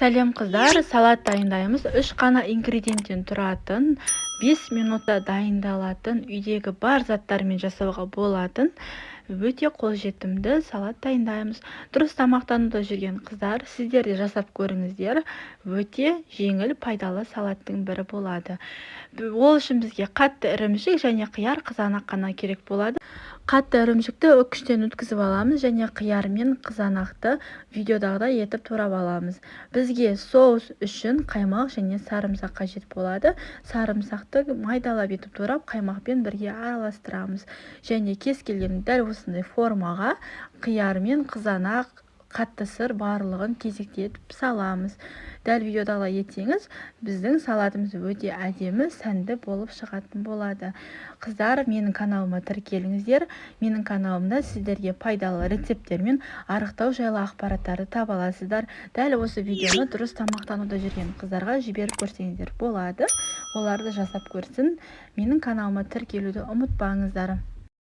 Сәлем, қыздар! Салат дайындаймыз. Үш қана ингредиенттен тұратын, 5 минутта дайындалатын, үйдегі бар заттармен жасауға болатын өте қолжетімді салат дайындаймыз. Дұрыс тамақтануда жүрген қыздар, сіздер де жасап көріңіздер. Өте жеңіл, пайдалы салаттың бірі болады. Ол үшін бізге қатты ірімшік және қияр, қызанақ қана керек болады. Қатты ірімшікті үккіштен өткізіп аламыз және қияр мен қызанақты видеодағыдай етіп турап аламыз. Бізге соус үшін қаймақ және сарымсақ қажет болады. Сарымсақты майдалап етіп турап, қаймақпен бірге араластырамыз және кез келген дәл осындай формаға қияр мен қызанақ, қатты сыр, барлығын кезектетіп саламыз. Дәл видеодағыдай етсеңіз, біздің салатымыз өте әдемі, сәнді болып шығатын болады. Қыздар, менің каналыма тіркеліңіздер. Менің каналымда сіздерге пайдалы рецепттер мен арықтау жайлы ақпараттарды таба аласыздар. Дәл осы видеоны дұрыс тамақтануда жүрген қыздарға жіберіп көрсеңіздер болады, олар да жасап көрсін. Менің каналыма тіркелуді ұмытпаңыздар.